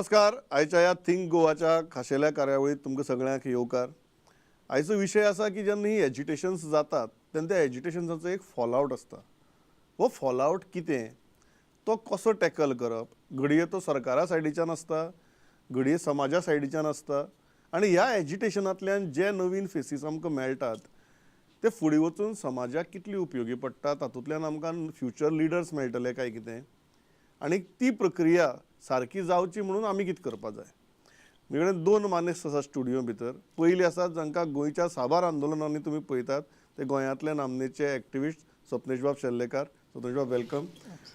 नमस्कार. आयच्या ह्या थिंक गोवाच्या खाशेल्या कार्यावळीत तुमकां सगळ्यांक येवकार. आयचो विशय आसा की जेन्ना ही एजिटेशन्स जातात तेन्ना त्या एजिटेशन्साचो एक फॉलआवट आसता. हो फॉलआवट कितें, तो कसो टॅकल करप? घडये तो सरकारा सायडीच्यान आसता, घडये समाजा सायडीच्यान आसता आनी ह्या एजिटेशनांतल्यान जे नवीन फेसीस आमकां मेळटात ते फुडें वचून समाजाक कितली उपयोगी पडटा, तातूंतल्यान आमकां फ्युचर लिडर्स मेळटले काय कितें आनी ती प्रक्रिया सारकी जावची म्हणून आमी कितें करपा जाय. म्हजे कडेन दोन मानेस्त आसा स्टुडियो भितर. पयली आसात जांकां गोंयच्या साबार आंदोलनांनी तुमी पळयतात, ते गोंयांतले नामनेचे एक्टिविस्ट स्वप्नेशबाब शेल्लेकार. स्वप्नेशबाब, welcome.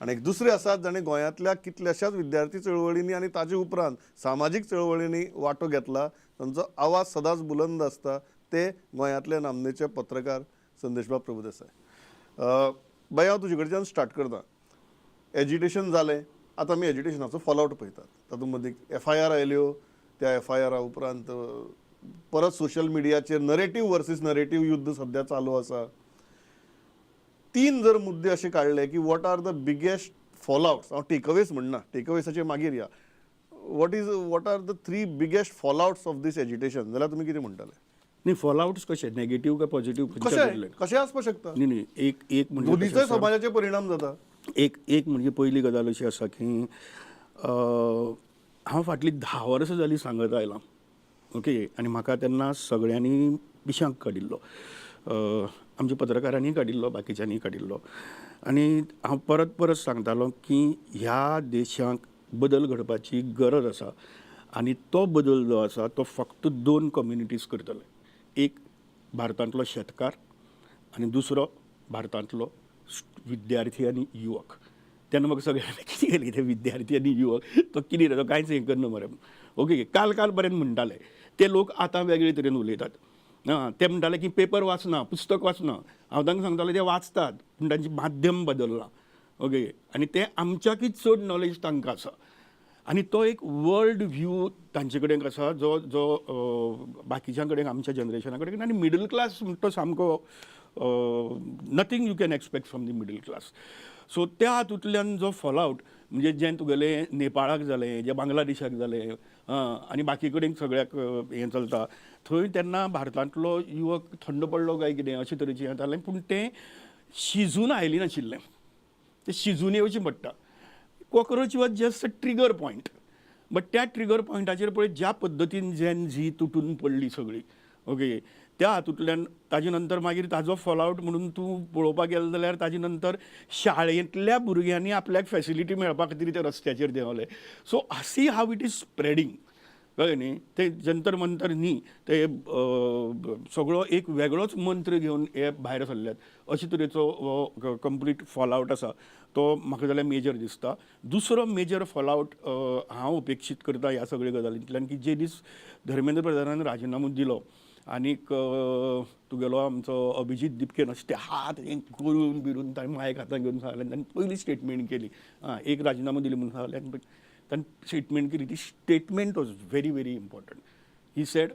आनी एक दुसरे आसात जाणें गोंयांतल्या कितल्याशाच विद्यार्थी चळवळींनी आनी ताजे उपरांत सामाजीक चळवळींनी वांटो घेतला, तांचो आवाज सदांच बुलंद आसता, ते गोंयांतले नामनेचे पत्रकार संदेशबाब प्रभुदेसाय. बाई, हांव तुजे कडच्यान स्टार्ट करता. एजिटेशन जालें, आतां आमी एजिटेशनाचो फॉलआवट पळयतात. तातूंत मदीं एफआयआर आयल्यो. त्या एफआयआरा उपरांत परत सोशल मिडियाचेर नरेटीव वर्सीस नरेटीव युद्ध सद्या चालू आसा. तीन जर मुद्दे अशे काडले की what are the biggest fallouts, हांव टेकअवेज म्हणना, टेकअवेजाचेर मागीर या, what are the three biggest fallouts of this agitation जाल्यार तुमी कितें म्हणटले? न्ही, फॉलआउट्स कशे, नेगेटीव काय पॉझिटिव्ह? कशें कशें आसपाक शकता. न्ही न्ही, एक एक म्हणजे कशें दोनीचोय आसा, समाजाचेर परिणाम जाता. एक एक म्हणजे पयली गजाल अशी आसा की हांव फाटलीं 10 वर्सां जालीं सांगत आयलां, ओके, आनी म्हाका तेन्ना सगळ्यांनी पिशांक काडिल्लो, आमच्या पत्रकारांनी काडिल्लो, बाकीच्यांनी काडिल्लो आनी हांव परत परत सांगतालो की ह्या देशाक बदल घडपाची गरज आसा आनी तो बदल जो आसा तो फक्त दोन कम्युनिटीज करतले: एक भारतांतलो शेतकार आनी दुसरो भारतांतलो विद्यार्थी आनी युवक. तेन्ना म्हाका सगळ्यांनी कितें केलें, ते विद्यार्थी आनी युवक तो कितें रे, तो कांयच हें करना मरे. ओके, काल काल पर्यंत म्हणटाले ते लोक आतां वेगळे तरेन उलयतात. आं, ते म्हणटाले की पेपर वाचना, पुस्तक वाचना. हांव तांकां सांगतालो, ते वाचतात पूण तांचें माध्यम बदल्लां. ओके, आनी ते आमच्याकय चड नॉलेज तांकां आसा आनी तो एक वर्ल्ड व्यू तांचे कडेन आसा जो जो बाकीच्यां कडेन, आमच्या जनरेशना कडेन. आनी मिडल क्लास म्हणटा तो सामको, nothing you can expect from the middle class. So त्या हातूंतल्यान जो फॉलआउट म्हणजे जें तुगेलें नेपाळाक जालें, जें बांगलादेशाक जालें आनी बाकी कडेन सगळ्याक हें चलता थंय, तेन्ना भारतांतलो युवक थंड पडलो काय कितें अशे तरेचें हें जालें. पूण तें शिजून आयलें नाशिल्लें, तें शिजून येवचें पडटा. Cockroach was just a trigger point, but त्या ट्रिगर पॉयंटाचेर पळय ज्या पद्दतीन जेन झी तुटून पडली सगळी, ओके, त्या हातूंतल्यान ताजे नंतर मागीर ताजो फॉलआउट म्हणून तूं पळोवपाक गेलो जाल्यार ताजे नंतर शाळेंतल्या भुरग्यांनी आपल्याक फॅसिलिटी मेळपा खातीर ते रस्त्याचेर देंवले. So see how it is spreading, कळ्ळें न्ही? ते जंतर मंतर न्ही, ते सगळो एक वेगळोच मंत्र घेवन हे भायर सरल्यात. अशे तरेचो हो कंप्लीट फॉलआउट आसा, तो म्हाका जाल्यार मेजर दिसता. दुसरो मेजर फॉलआउट हांव अपेक्षीत करता ह्या सगळ्या गजालींतल्यान की जे दीस धर्मेंद्र प्रधानान राजिनामो दिलो आनीक तुगेलो आमचो अभिजीत दिपकेन अशे ते हात हे करून बिरून ताणें मायक हातान घेवन सांगलें, ताणें पयली स्टेटमेंट केली. आं, एक राजिनामो दिलो म्हणून सांगलें आनी ताणें स्टेटमेंट केली. ती statement was very very important. He said,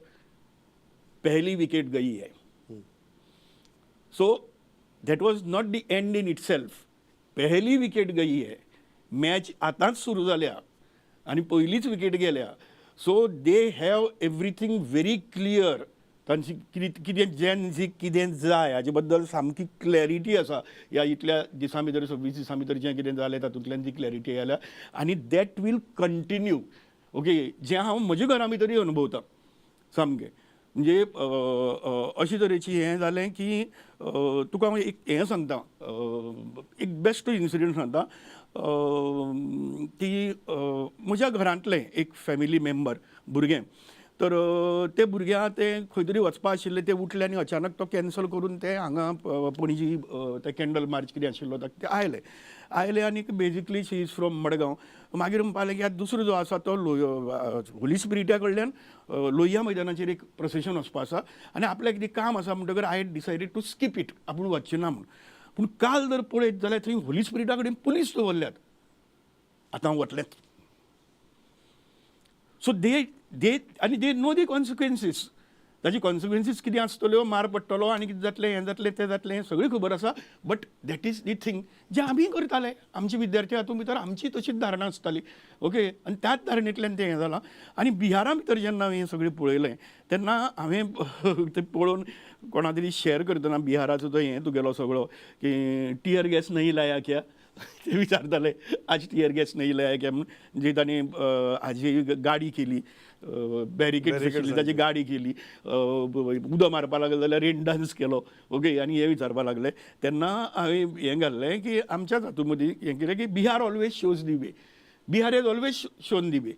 "पहली विकेट गई है." So that was not the end in itself. पहली विकेट गई है, मॅच आतांच सुरू जाल्या आनी पयलीच विकेट गेल्या. So they have everything very clear. तांची कितें कितें, जेन झीक कितें जाय हाजे बद्दल सामकी क्लॅरिटी आसा. ह्या इतल्या दिसां भितर, 26 दिसां भितर जें कितें जालें तातूंतल्यान ती क्लॅरिटी आयल्या आनी that will continue. Okay, जें हांव म्हज्या घरा भितरूय अनुभवता सामकें. म्हणजे अ, अ, अशे तरेची हें जालें की तुका हांव एक हें सांगता, एक बेस्ट इन्सिडंट सांगता की म्हज्या घरांतलें एक फॅमिली मेंबर भुरगें, तर ते भुरग्यां तें खंय तरी वचपा आशिल्लें, ते उठले आनी अचानक तो कॅन्सल करून ते हांगा पणजी ते कॅन्डल मार्च कितें आशिल्लो ते आयले आयले. आनी basically she is from Madgaon. मागीर म्हणपाक लागले की आतां दुसरो जो आसा तो लोय होली स्पिरिटा कडल्यान लोहिया मैदानाचेर एक प्रोसेशन वचपा आसा आनी आपल्याक कितें काम आसा म्हणटकर I decided to skip it, आपूण वचचें ना म्हूण. पूण काल जर पळयत जाल्यार थंय होली स्पिरिटा कडेन पुलीस दवरल्यात, आतां हांव वतलेंच. सो दे आनी they know the consequences. ताची कॉन्सिक्वन्सीस कितें आसतल्यो, मार पडटलो आनी कितें जातलें, हें जातलें, तें जातलें, हें सगळें खबर आसा. But that is the thing जें आमी करताले. आमचे विद्यार्थी हातूंत भितर आमची तशीच धारणा आसताली, ओके. आनी त्याच धारणेंतल्यान तें हें जालां. आनी बिहारा भितर जेन्ना हांवें हें सगळें पळयलें तेन्ना हांवें तें पळोवन कोणा तरी शेअर करतना बिहाराचो तो हें तुगेलो सगळो की टियर गॅस नहीं लाया क्या, ते विचारताले, आज टियर गॅस नहीं लाया क्या म्हूण. जी तांणी हाजी गाडी केली, बॅरिकेड आशिल्ली ताची गाडी केली, उदक मारपा लागले जाल्यार रेन डान्स केलो, ओके. आनी हे विचारपा लागले तेन्ना हांवें हें घाल्लें की आमच्याच हातूंत मदीं हें कितें की Bihar always shows the way, Bihar has always shown the way.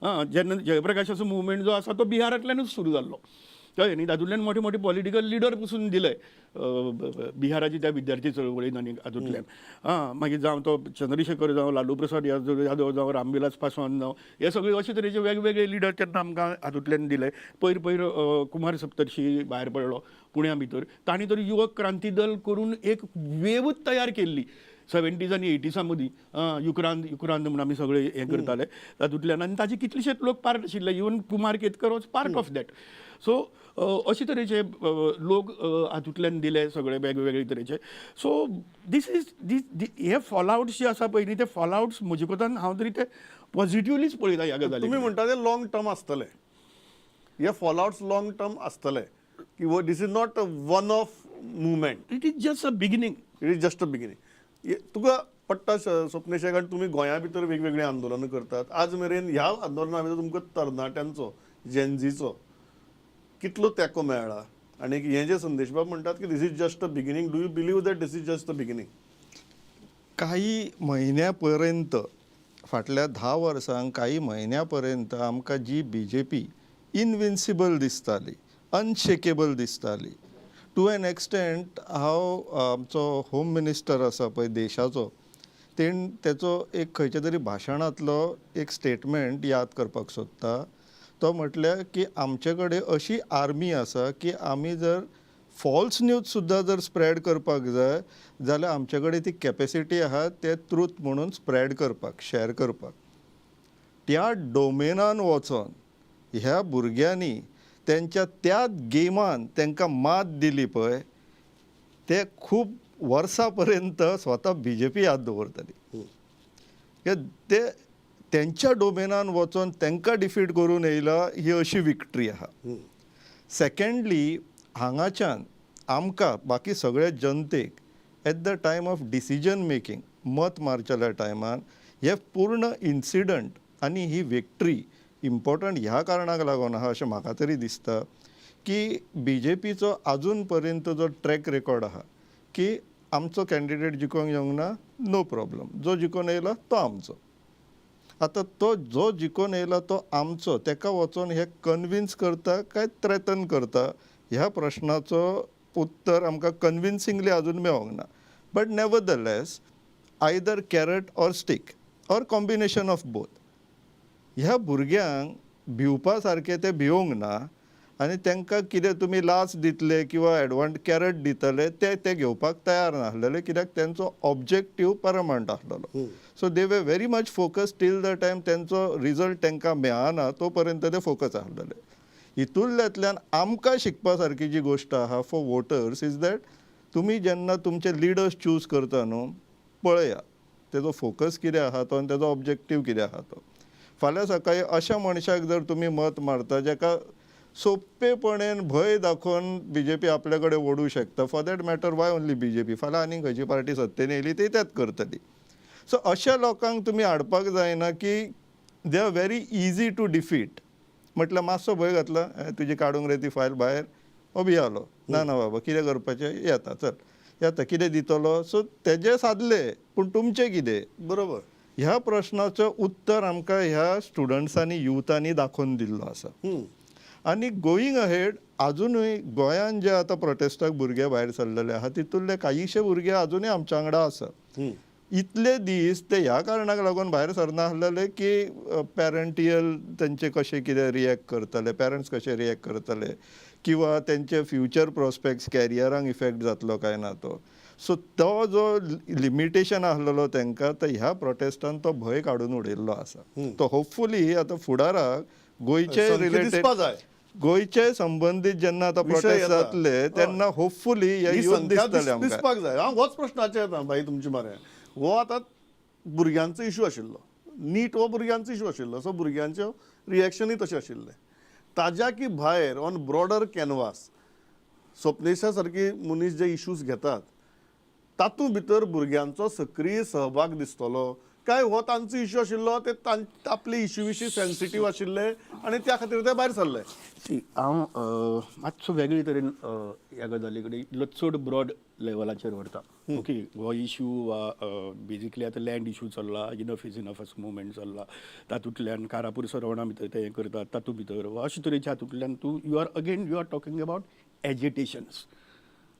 आं, जेन्ना जयप्रकाशाचो मुवमेंट जो आसा तो बिहारांतल्यानूच सुरू जाल्लो, कळ्ळें न्ही. तातूंतल्यान मोठे मोठे पॉलिटिकल लिडर पसून दिले बिहाराची त्या विद्यार्थी चळवळीन. आनी हातूंतल्यान आं मागीर जावं तो चंद्रशेखर जावं, लालू प्रसाद यादव जावं, रामविलास पासवान जावं, हे सगळे अशे तरेचे वेगवेगळे लिडर तेन्ना आमकां हातूंतल्यान दिले. पयर पयर कुमार सप्तर्शी भायर पडलो पुण्या भितर, तांणी तर युवक क्रांती दल करून एक वेवूच तयार केल्ली 70s आनी 80sa मदीं. युक्रांत युक्रांत म्हूण आमी सगळे हें करताले तातूंतल्यान, आनी ताचे कितलेशेच लोक पार्ट आशिल्ले. Even Kumar Ketkar was part of that. So अशे तरेचे लोक हातूंतल्यान दिले सगळे वेगवेगळे तरेचे. सो दीस is these हे फॉलआउट्स जे आसा पळय न्ही, ते फॉलआउट्स म्हजे कोतान हांव तरी ते पॉझिटिवलीच पळयता ह्या गजाली. तुमी म्हणटा ते लॉंग टर्म आसतले, हे फॉलआउट्स लॉंग टर्म आसतले की this is not a one off movement? It is just a beginning. It is just a beginning. तुका पट्टा स्वप्नेश, कारण तुमी गोंया भितर वेगवेगळीं आंदोलनां करतात. आज मेरेन ह्या आंदोलना भितर तुमकां तरणाट्यांचो, जेनझीचो कितलो तेंको मेळ्ळा? आनी हें जे संदेशबाब म्हणटात की this is just a beginning, do you believe that this is just a beginning? काही म्हयन्या पर्यंत, फाटल्या 10 वर्सांक काही म्हयन्या पर्यंत आमकां जी बीजेपी इनविन्सिबल दिसताली, अनशेकेबल दिसताली, टू एन एक्सटेंट हांव आमचो होम मिनिस्टर आसा पळय देशाचो, तेण तेचो एक खंयच्या तरी भाशणांतलो एक स्टेटमेंट याद करपाक सोदता. तो म्हटल्यार की आमचे कडेन अशी आर्मी आसा की आमी जर फॉल्स न्यूज सुद्दां जर स्प्रेड करपाक जाय जाल्यार आमचे कडेन ती कॅपेसिटी आहा ते ट्रूथ म्हणून स्प्रेड करपाक, शेअर करपाक. त्या डोमेनान वचोन ह्या भुरग्यांनी तेंच्या त्याच गेमान तांकां मात दिली पळय, ते खूब वर्सां पर्यंत स्वता बीजेपी याद दवरतली. कित्याक ते तेंच्या डोमेनान वचोन तांकां डिफीट करून येयला, ही अशी विक्ट्री आहा. सेकंडली, हांगाच्यान आमकां बाकी सगळे जनतेक at the time of decision making, मत मारचेल्या टायमान, हे पूर्ण इन्सिडंट आनी ही विक्ट्री इम्पॉर्टंट ह्या कारणाक लागून आहा अशें म्हाका तरी दिसता की बीजेपीचो आजून पर्यंत जो ट्रॅक रेकॉर्ड आहा की आमचो कॅन्डिडेट जिखोंक येवंक ना, नो प्रॉब्लम, जो जिखोन येयला तो आमचो. आतां तो जो जिखोन येयला तो आमचो, तेका वचोन हे कन्विन्स करता काय थ्रेटन करता, ह्या प्रश्नाचो उत्तर आमकां कन्विन्सिंगली अजून मेळोंक ना. But nevertheless, either carrot or stick or combination of both, ह्या भुरग्यांक भिवपा सारकें ते भिवंक ना. आनी तांकां कितें तुमी लाच दितले किंवा एडवांट कॅरट दितले, ते ते घेवपाक तयार नासलेले, कित्याक तेंचो ऑब्जेक्टीव परमनंट आसलेलो. So they were very much focus till the time तेंचो रिजल्ट तांकां मेळना तो पर्यंत ते फोकस आसलेले. हितूंतल्यान आमकां शिकपा सारकी जी गोश्ट आहा फॉर वोटर्स is that तुमी जेन्ना तुमचे लिडर्स चूज करता न्हू, पळया तेजो फोकस कितें आहा तो आनी तेजो ऑब्जेक्टीव कितें आहा तो. फाल्यां सकाळीं अशा मनशाक जर तुमी मत मारता जेका सोंपेपणेन भंय दाखोवन बीजेपी आपल्या कडेन ओडूं शकता, for that matter why only BJP, फाल्यां आनीक खंयची पार्टी सत्तेन येयली ती तेंच करतली. सो अशा लोकांक तुमी हाडपाक जायना की they are very easy to defeat. म्हटल्यार मातसो भंय घातला, "ए, तुजी काडूंक रे ती फायल भायर," हो भियालो, ना ना बाबा, कितें करपाचें, येता, चल येता, कितें दितलो. सो तेजे सादले, पूण तुमचें कितें? ह्या प्रश्नाचें उत्तर आमकां ह्या स्टुडंट्सांनी, युथांनी दाखोवन दिल्लो आसा. आनी गोईंग अहेड, आजुनूय गोंयान जे आतां प्रोटेस्टाक भुरगे भायर सरलेले आहा, तितूंतले कांयशे भुरगे आजुनूय आमच्या वांगडा आसा. इतले दीस ते ह्या कारणाक लागून भायर सरनासलेले की पॅरंटियल तेंचे कशें कितें रिएक्ट करतले, पॅरंट्स कशे रिएक्ट करतले, किंवा तेंचे फ्युचर प्रोस्पेक्ट्स, कॅरियरांक इफेक्ट जातलो काय ना तो. सो तो जो लिमिटेशन आसलेलो तांकां, तर ह्या प्रोटेस्टान तो भंय काडून उडयल्लो आसा. तो होपफुली आतां फुडाराक गोंयचे संख्या रिलेटेड दिसपा जाय. गोंयचे संबंदीत जेन्ना आतां विशय प्रोटेस्ट येता. जातले तेन्ना होपफुली हे ही युथ संख्या दिसतले आमकां. दिसपाक जाय. हांव होच प्रश्नाचेर येता भाई तुमचे मरे. हो आतां भुरग्यांचो इशू आशिल्लो, नीट हो भुरग्यांचो इशू आशिल्लो, सो भुरग्यांचें रिएक्शनूय तशें आशिल्लें. ताज्या की भायर ऑन ब्रॉडर कॅनवास स्वप्नेशा सारकी मनीस जे इशूज घेतात तातूंत भितर भुरग्यांचो सक्रीय सहभाग दिसतलो काय हो तांचो इशू आशिल्लो, ते आपले इशू विशीं सेन्सिटीव आशिल्ले आनी त्या खातीर ते भायर सरले? सी, हांव मातसो वेगळे तरेन ह्या गजाली कडेन इल्लो चड ब्रॉड लेवलाचेर व्हरता. ओके, हो इशू वा बेजिकली आतां लँड इशू चल्ला, इनफ is enough असो मुवमेंट चल्ला, तातूंतल्यान कारापूर सरवणा भितर ते हें करतात, तातूंत भितर वा अशे तरेच्या हातूंतल्यान तूं you are again you are talking about agitations,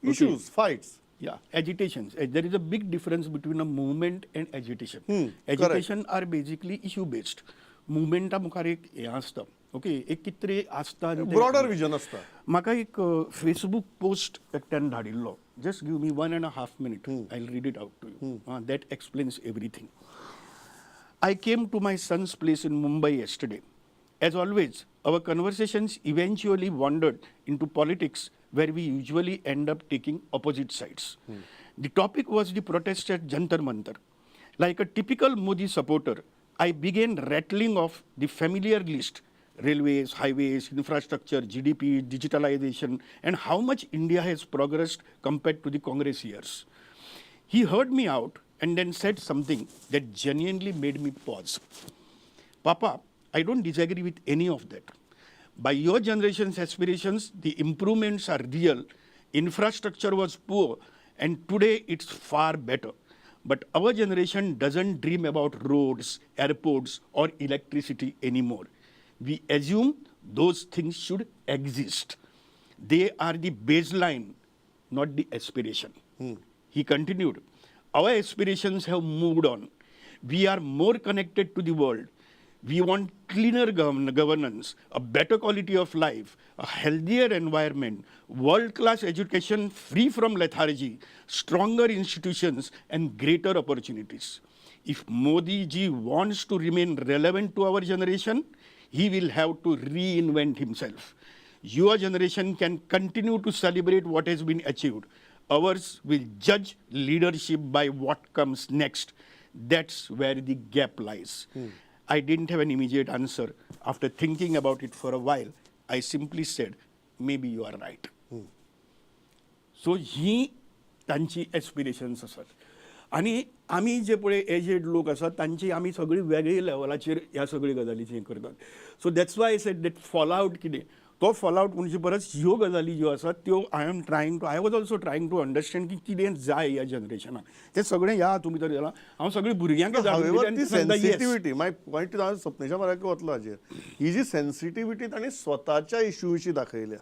issues, fights. Yeah, agitations. There is a big difference between a movement and agitation. Agitation are basically issue based. मुवमेंटा मुखार एक हें आसता, ओके, एक कितें तरी आसता आनी तें- ब्रॉडर विजन आसता. म्हाका एक फेसबूक पोस्ट एकट्यान धाडिल्लो. Just give me 1.5 minute, I read it out to you. That explains everything. I came to my son's place in Mumbai yesterday. As always, our conversations eventually wandered into politics, where we usually end up taking opposite sides. The topic was the protest at Jantar Mantar. Like a typical Modi supporter, I began rattling off the familiar list: railways, highways, infrastructure, GDP, digitalization, and how much India has progressed compared to the Congress years. He heard me out and then said something that genuinely made me pause. "Papa, I don't disagree with any of that. By your generation's aspirations, the improvements are real. Infrastructure was poor, and today it's far better. But our generation doesn't dream about roads, airports, or electricity anymore. We assume those things should exist. They are the baseline, not the aspiration." He continued, "Our aspirations have moved on. We are more connected to the world. We want cleaner governance, a better quality of life, a healthier environment, world class education free from lethargy, stronger institutions, and greater opportunities. If Modi ji wants to remain relevant to our generation, he will have to reinvent himself. Your generation can continue to celebrate what has been achieved. Ours will judge leadership by what comes next. That's where the gap lies." I didn't have an immediate answer. After thinking about it for a while, I simply said, "Maybe you are right." So ही तांची एस्पिरेशन्स आसात आनी आमी जे पळय aged लोक आसात तांची आमी सगळी वेगळे लेवलाचेर ह्या सगळी गजालीची हें करतात. So that's why I said that fall out कितें, तो फॉल आवट म्हणचे परस ह्यो गजाली ज्यो आसात त्यो I was also trying to understand की कितें जाय ह्या जनरेशनाक. तें सगळें ह्या हातूंत भितर गेलां. हांव सगळीं भुरग्यांक धाडून हावेवर दिलें आनी ती ते सांगता, yes. Sensitivity, my point, हांव स्वप्नेशा म्हऱ्याक वतलो हाजेर. ही जी सेन्सिटिविटी तांणी स्वताच्या इश्यू विशीं दाखयल्या,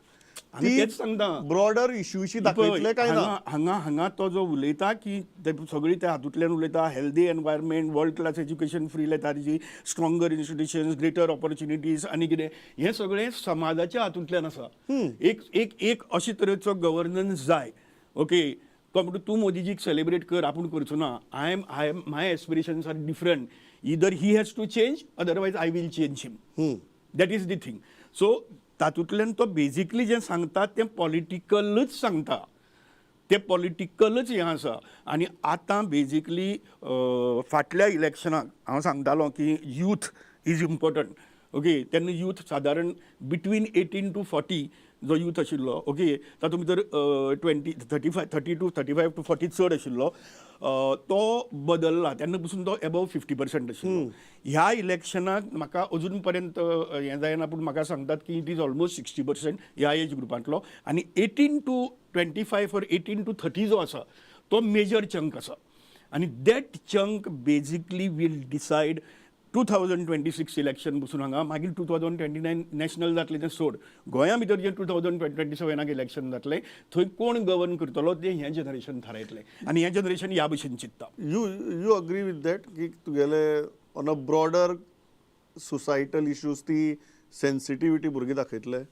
आमी तेच सांगता. ब्रॉडर इश्यू विशीं दाखयतले काय ना? हांगा हांगा हांगा तो जो उलयता की ते सगळी त्या हातूंतल्यान उलयता, healthy environment, world class education, free lethargy, stronger institutions, greater opportunities आनी कितें, हें सगळें समाजाच्या हातूंतल्यान आसा. एक एक एक अशे तरेचो गव्हर्नन्स जाय. ओके, तो म्हणटा तूं मोदीजीक सेलिब्रेट कर, आपूण करचो ना. I am my aspirations are different. Either he has to change, otherwise I will change him. That is the thing. So तातूंतल्यान तो बेजिकली जें सांगता तें पॉलिटिकलच सांगता, तें पॉलिटिकलच हें आसा. आनी आतां बेजिकली फाटल्या इलेक्शनाक हांव सांगतालो की यूथ is important, okay. तेन्ना यूथ सादारण बिटवीन 18 टू 40 जो यूथ आशिल्लो, ओके, तातूंत भितर 20 35 32 35 to 40 चड आशिल्लो. तो बदलला तेन्ना पसून तो एबव 50% आशिल्लो. ह्या इलेक्शनाक म्हाका अजून पर्यंत हें जायना, पूण म्हाका सांगतात की it is almost 60% ह्या एज ग्रुपांतलो. आनी 18 to 25 or 18 to 30 जो आसा तो मेजर चंक आसा आनी that chunk basically will decide 2026 election बसून हांगा. मागीर 2029 नॅशनल जातलें तें सोड, गोंया भितर जें 2027 इलेक्शन जातलें थंय कोण गवर्न करतलो तें हें जनरेशन थारायतलें आनी हें जनरेशन ह्या भशेन चिंत्ता. You agree with that की तुगेले on a broader societal issues ती सेन्सिटिविटी भुरगीं दाखयतले?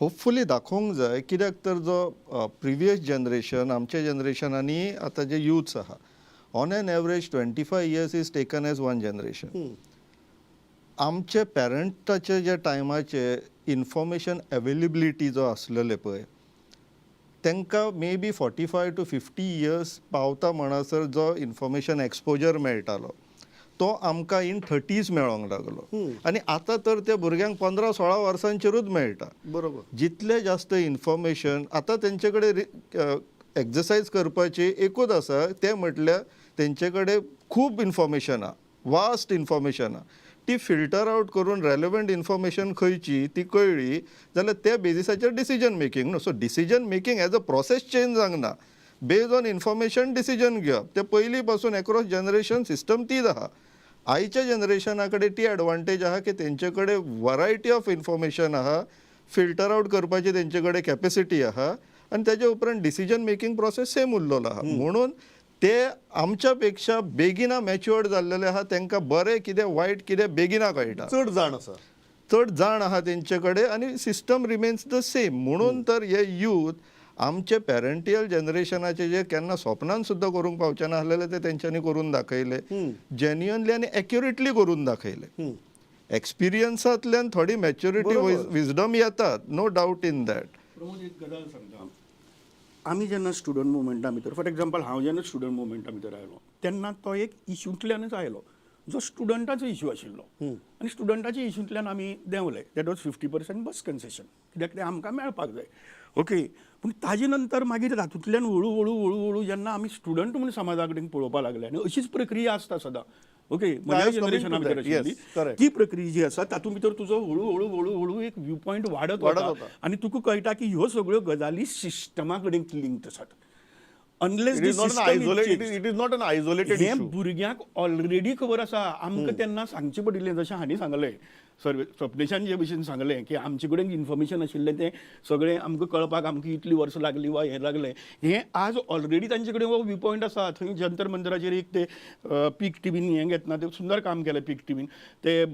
होपफुली दाखोवंक जाय, कित्याक तर जो प्रिवियस जनरेशन, आमचे जनरेशन आनी आतां जे युथ्स आहा, on an average 25 years is taken as one generation. आमचे पॅरंटाचे जे टायमाचे इन्फॉर्मेशन अवेलेबिलिटी जो आसलेले पळय, तांकां maybe 45 to 50 years पावता म्हणसर जो इन्फॉर्मेशन एक्सपोजर मेळटालो, तो आमकां इन थर्टीज मेळोंक लागलो आनी आतां तर त्या भुरग्यांक 15-16 वर्सांचेरूच मेळटा. जितलें जास्त इन्फॉर्मेशन आतां तेंचे कडेन, एक्सरसायज करपाची एकूच आसा, तें म्हटल्यार तेंचे कडेन खूब इन्फॉर्मेशन आहा, वास्ट इन्फॉर्मेशन आहा. ती फिल्टर आउट करून रेलेवंट इन्फॉर्मेशन खंयची ती कळ्ळी जाल्यार त्या बेजिसाचेर डिसिजन मेकिंग न्हू. So decision making as a process change जावंक ना. बेज ऑन इन्फॉर्मेशन डिसिजन घेवप ते पयलीं पासून एक्रॉस जनरेशन सिस्टम तीच आहा. आयच्या जनरेशना कडेन ती एडवांटेज आहा की तेंचे कडेन वरायटी ऑफ इन्फॉर्मेशन आहा, फिल्टर आउट करपाची तेंचे कडेन कॅपेसिटी आहा आनी तेजे उपरांत डिसिजन मेकिंग प्रोसेस सेम उरलेलो आहा. म्हणून ते आमच्या पेक्षा बेगिना मॅच्युअर्ड जाल्लेले आहा. तांकां बरें कितें, वायट कितें बेगिना कळटा. चड जाण आसा. चड जाण आहा तेंचे कडेन आनी सिस्टम रिमेन्स the same. म्हणून तर हे यूथ आमचे पॅरेंटियल जनरेशनाचे जे केन्ना स्वप्नान सुद्दां करूंक पावचे नासलेले, ते तेंच्यांनी करून दाखयले, जेन्युअनली आनी एक्युरेटली करून दाखयले. एक्सपिरियन्सांतल्यान थोडी मॅच्युरिटी, विजडम येतात, no doubt in that. Pramod, एक गजाल सांगता. आमी जेन्ना स्टुडंट मुवमेंटा भितर, फॉर एग्जाम्पल, हांव जेन्ना स्टुडंट मुवमेंटा भितर आयलो तेन्ना तो एक इशूंतल्यानच आयलो जो स्टुडंटाचो इशू आशिल्लो आनी स्टुडंटाच्या इशूंतल्यान आमी देंवले. That was 50% bus concession, कित्याक तें आमकां मेळपाक जाय. ओके, पूण ताजे नंतर मागीर तातूंतल्यान हळू हळू हळू हळू जेन्ना आमी स्टुडंट म्हूण समाजा कडेन पळोवपाक लागले, आनी अशीच प्रक्रिया आसता सदां, ओके, म्हज्या जनरेशना भितर आशिल्ली ती प्रक्रिया जी आसा, तातूंत भितर तुजो हळू हळू हळू हळू एक व्यू पॉयंट वाडत वाडत वता वता. आनी तुका कळटा की ह्यो सगळ्यो गजाली सिस्टमा कडेन लिंक्ड आसात, unless It is not an isolated it is not an isolated हें इशू. भुरग्यांक ऑलरेडी खबर आसा. आमकां तेन्ना सांगचें पडिल्लें. जशें हांणी सांगलें, सर स्वप्नेशान जे भशेन सांगलें की आमचे कडेन इन्फॉर्मेशन आशिल्लें तें सगळें आमकां कळपाक आमकां इतलीं वर्सां लागलीं वा हें लागलें. हें आज ऑलरेडी तांचे कडेन हो व्यू पॉयंट आसा. थंय जंतर मंतराचेर एक ते पीक टिवीन हें घेतना ते सुंदर काम केलें पीक टिवीन. ते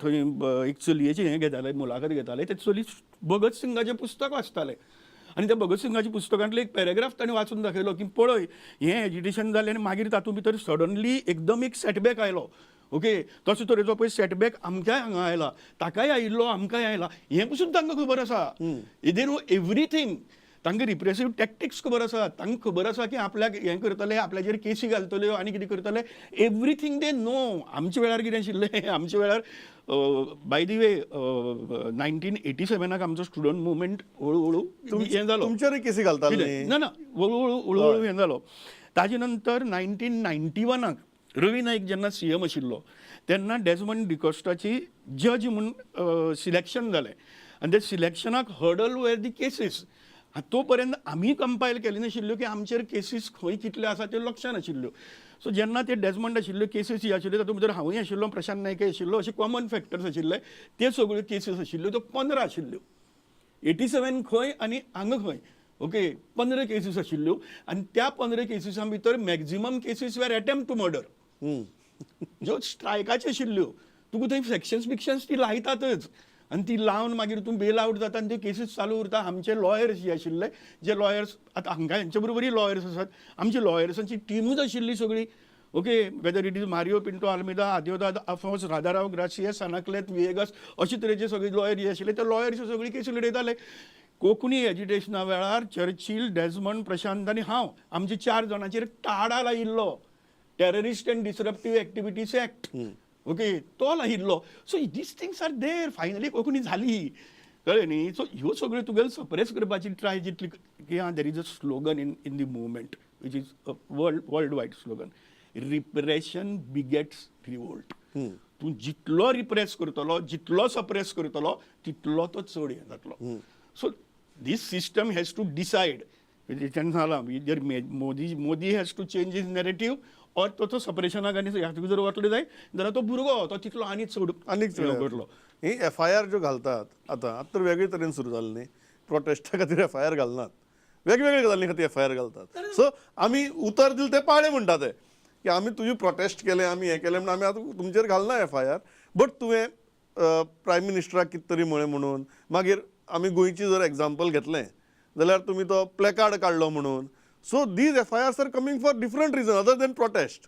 थंय एक चलयेचें हें घेताले, मुलाखत घेताले. ते चली भगत सिंगाचें पुस्तक वाचतालें आनी त्या भगत सिंगाच्या पुस्तकांतलो एक पॅरेग्राफ ताणें वाचून दाखयलो की पळय, हें एजिटेशन जालें आनी मागीर तातूंत भितर सडनली एकदम एक सेटबॅक आयलो. ओके, तसो तरेचो पळय सेटबॅक आमच्याय हांगा आयला, ताकाय आयिल्लो, आमकांय आयला, हें पसून तांकां खबर आसा. They know everything. तांकां रिप्रेसीव टॅक्टिक्स खबर आसा. तांकां खबर आसा की आपल्याक हें करतले, आपल्याचेर केसी घालतल्यो आनी कितें करतले. Everything they know. आमच्या वेळार कितें आशिल्लें? आमच्या वेळार, बाय the way, 1987 आमचो स्टुडंट मुवमेंट हळू हळू हें जालो. तुमचेरूय केसी घालताले कितें? न्ही? ना ना, हळू हळू हळू हळू हें जालो. ताजे नंतर 1991 रवी नायक जेन्ना सीएम आशिल्लो तेन्ना डेजमंड डिकॉस्टाची जज म्हूण सिलेक्शन जालें आनी त्या सिलेक्शनाक हर्डल वेर दी केसीस. तो पर्यंत आमी कंपायल केले नाशिल्ल्यो की आमचेर केसीस खंय कितल्यो आसा त्यो लक्षां नाशिल्ल्यो. सो जेन्ना ते डेजमंड आशिल्ल्यो, केसीस ही आशिल्ल्यो, तातूंत भितर हांवूय आशिल्लो, प्रशांत नायकय आशिल्लो, अशे कॉमन फॅक्टर्स आशिल्ले. ते सगळ्यो केसीस आशिल्ल्यो त्यो 15 आशिल्ल्यो. 87 खंय आनी हांगा खंय. ओके, 15 केसीस आशिल्ल्यो आनी त्या 15 केसिसां भितर maximum cases were attempt to murder, ज्यो स्ट्रायकाच्यो आशिल्ल्यो. तुका थंय सेक्शन्स बिक्शन्स ती लायतातच आनी ती लावन मागीर तूं बेल आवट जाता आनी त्यो केसीस चालू उरता. आमचे लॉयर्स जे आशिल्ले, जे लॉयर्स आतां हांगा हेंचे बरोबरय लॉयर्स आसात, आमची लॉयर्सांची टिमूच आशिल्ली सगळी. Okay, whether it is Mario Pinto Almeida, Adeodat Afonso, Radharao Gracias, Anaclet Viegas, अशे तरेचे सगळे लॉयर जे आशिल्ले ते लॉयर्स सगळी केसी लडयताले. कोंकणी एजिटेशना वेळार चर्चील, डेजमंड, प्रशांत आनी हांव, आमच्या चार जाणांचेर टाडा लायिल्लो, Terrorist and Disruptive Activities Act. Okay, तो लायिल्लो. So these things are there. Finally Konkani झाली, कळ्ळें न्ही? सो ह्यो सगळ्यो तुगेले सप्रेस करपाची ट्राय जितली की आं, there is a slogan in the movement which is a world wide slogan, "Repression begets revolt." तूं जितलो रिप्रेस करतलो, जितलो सप्रेस करतलो, तितलो तो चड हें जातलो. So this system has to decide. तेन्ना जालां, either Modi has to change his narrative or तो तो सप्रेशनाक आनी ह्या जर वतलो जायत जाल्यार तो भुरगो तो तितलो आनी चड आनीक चड हें करतलो. ही एफआयआर ज्यो घालतात आतां, आतां तर वेगळे तरेन सुरू जालें न्ही. प्रोटेस्टा खातीर एफआयआर घालनात, वेगवेगळे गजाली खातीर एफआयआर घालतात. सो आमी उतर दिलें तें पाळें म्हणटा ते, की आमी तुजें प्रोटेस्ट केलें, आमी हें केलें म्हणून आमी आतां तुमचेर घालना एफआयआर. बट तुवें प्रायम मिनिस्टराक कितें तरी म्हळें म्हणून, मागीर आमी गोंयची जर एग्जाम्पल घेतलें जाल्यार तुमी तो प्लेकार्ड काडलो म्हणून. So these FIRs are coming for different reason other than protest.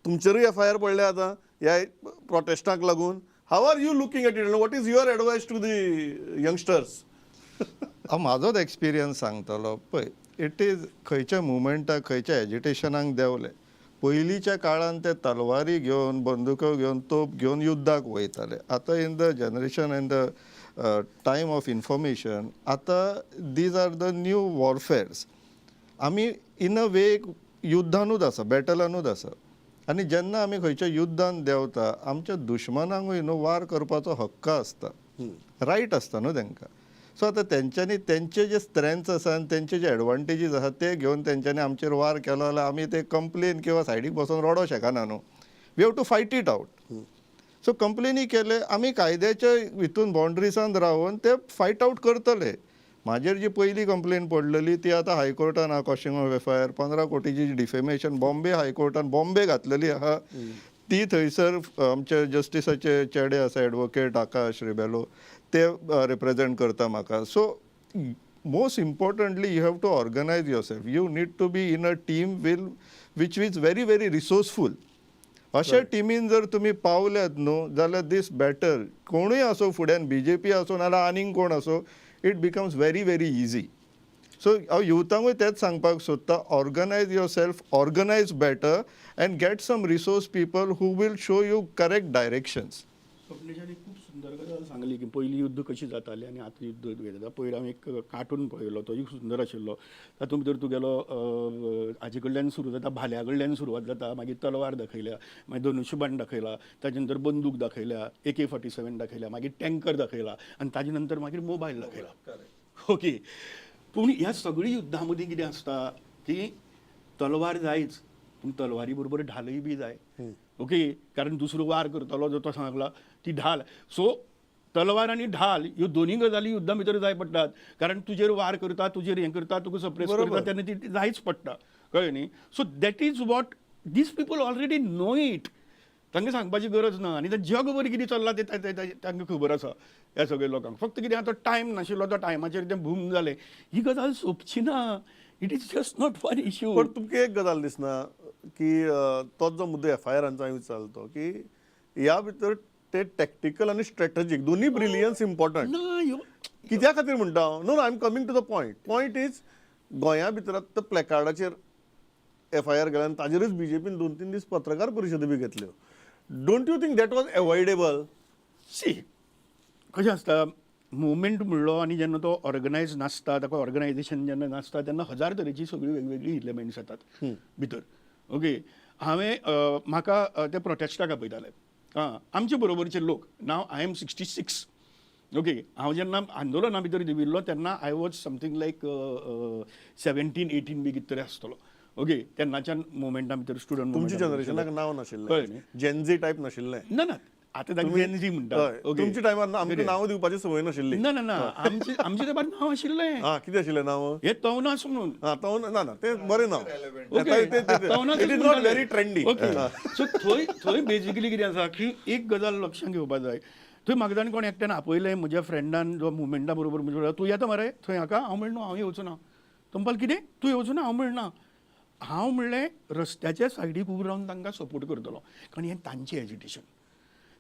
तुमचेरूय एफआयआर पडले आतां ह्या प्रोटेस्टाक लागून. How are you looking at it? What is your advice to the youngsters? हांव म्हाजोच एक्सपिरियन्स सांगतलो. पळय, it is खंयच्या मुवमेंटाक, खंयच्या एजिटेशनाक देंवले, पयलींच्या काळान ते तलवारी घेवन, बंदुको घेवन, तोप घेवन युद्धाक वयताले. आतां in the generation, in the time of information, आतां these are the new warfares. आमी इन अ वे एक युद्धानूच आसा, बॅटलानूच आसा. आनी जेन्ना आमी खंयच्या युद्धान देंवता, आमच्या दुश्मनांकूय न्हू वार करपाचो हक्क आसता, रायट आसता न्हू तांकां. सो आतां तेंच्यांनी तेंचे जे स्ट्रेंथ्स आसा आनी तेंचे जे एडवांटेजीस आसा ते घेवन तेंच्यांनी आमचेर वार केलो जाल्यार आमी ते कंप्लेन किंवा सायडीक बसून रडोंक शकना न्हू. We have to fight it out. So कंप्लेनी केले, आमी कायद्याच्या हितून बाउंड्रीसान रावन ते फायट आवट करतले. म्हाजेर जी पयली कंप्लेन पडलेली ती आतां हायकोर्टान आहा, क्वॉशिंग ऑफ एफआयआर. 15 कोटीची डिफेमेशन बॉम्बे हायकोर्टान बॉम्बे घातलेली आहा. ती थंयसर आमचे जस्टिसाचे चेडे आसा, एडवोकेट आकाश रिबेलो, ते रिप्रेझेंट करता म्हाका. So most importantly, you have to organize yourself. You need to be in a team will which is very very resourceful. अशा टिमीन जर तुमी पावल्यात न्हू जाल्यार दीस बॅटल कोणूय आसो फुड्यान, बीजेपी आसूं नाल्यार आनीक कोण आसूं, it becomes very very easy. So हांव युथांकूय तेंच सांगपाक सोदता, organize yourself, organize better and get some resource people who will show you correct directions. स्वप्नेशान खूब सुंदर गजाल सांगली की पयलीं युद्ध कशी जातालें आनी आतां युद्ध कितें जाता. पयर हांवें एक कार्टून पळयलो, तोय सुंदर आशिल्लो. तातूंत भितर तुगेलो हाजे कडल्यान सुरू जाता, भाल्या कडल्यान सुरवात जाता, मागीर तलवार दाखयल्या, मागीर धनुष्यबाण दाखयला, ताजे नंतर बंदूक दाखयल्या, एके 47 दाखयल्या, मागीर टँकर दाखयला आनी ताजे नंतर मागीर मोबायल दाखयला. ओके, पूण ह्या सगळी युद्धां मदीं कितें आसता की तलवार जायच, पूण तलवारी बरोबर ढालय बी जाय. ओके, कारण दुसरो वार करतलो जो तो सांगला ती ढाल. सो तलवार आनी ढाल ह्यो दोनी गजाली युद्धा भितर जाय पडटात, कारण तुजेर वार करता, तुजेर हें करता, तुका सप्रेस करता तेन्ना ती जायच पडटा. कळ्ळें न्ही? So that is what these people already know it. तांकां सांगपाची गरज ना. आनी तें जगभर कितें चल्लां तें तांकां खबर आसा ह्या सगळ्या लोकांक. फक्त कितें, आतां टायम नाशिल्लो, तो टायमाचेर तें बूम जालें. ही गजाल सोंपची ना. It is just not one issue. पण तुमकां एक गजाल दिसना की तोच जो मुद्दो एफ I आरांचो हांवें विचारलो तो की ह्या भितर ते टॅक्टिकल आनी स्ट्रॅटजीक दोन्ही ब्रिलियन्स इम्पॉर्टंट? ना, ह्यो कित्या खातीर म्हणटा हांव? No, I am coming to the point. Point is, गोंया भितर आतां प्लेकार्डाचेर एफआयआर गेल्या आनी ताजेरूच बीजेपीन 2-3 दीस पत्रकार परिशदो बी घेतल्यो. Don't you think that was avoidable? See, कशें आसता, मुवमेंट म्हणलो आनी जेन्ना तो ऑर्गनायज नासता, ताका ऑर्गनायझेशन जेन्ना नासता, तेन्ना हजार तरेची सगळीं वेगवेगळीं इलेमेंट्स येतात भितर. ओके, हांवें म्हाका ते प्रोटेस्टाक आपयताले. आं, आमचे बरोबरचे लोक. Now I am 66, okay. हांव जेन्ना आंदोलना भितर देंविल्लो तेन्ना I was something like 17, 18 बी कितें तरी आसतलो. ओके, तेन्नाच्यान मुवमेंटा भितर, स्टुडंट. तुमच्या जनरेशनाक नांव नाशिल्लें. कळ्ळें न्ही? जेनझी टायप नाशिल्लें. ना ना, आतां ताका जेनझी म्हणटा. हय, तुमच्या टायमार आमकां नांव दिवपाची संवय नाशिल्ली. ना ना ना, आमचे आमचे तेंपार नांव आशिल्लें. हा, कितें आशिल्लें नांव? हे तवनास म्हणून. हा, तो ना ना, ते बरें नांव. Okay. It is not very trendy. Okay, so थंय थंय बेजिकली कितें आसा की एक गजाल लक्षांत घेवपा जाय. थंय म्हाका जाण कोण एकट्यान आपयलें, म्हज्या फ्रेंडान जो मुवमेंटा बरोबर म्हज्या, तूं येता मरे थंय हाका. हांव म्हणलो, हांव येवचो ना. तो म्हणपाक, कितें, तूं येवचो ना? हांव म्हणना. हांव म्हणलें, रस्त्याच्या सायडीक उबो रावन तांकां सपोर्ट करतलो, कारण हें तांचें एजिटेशन,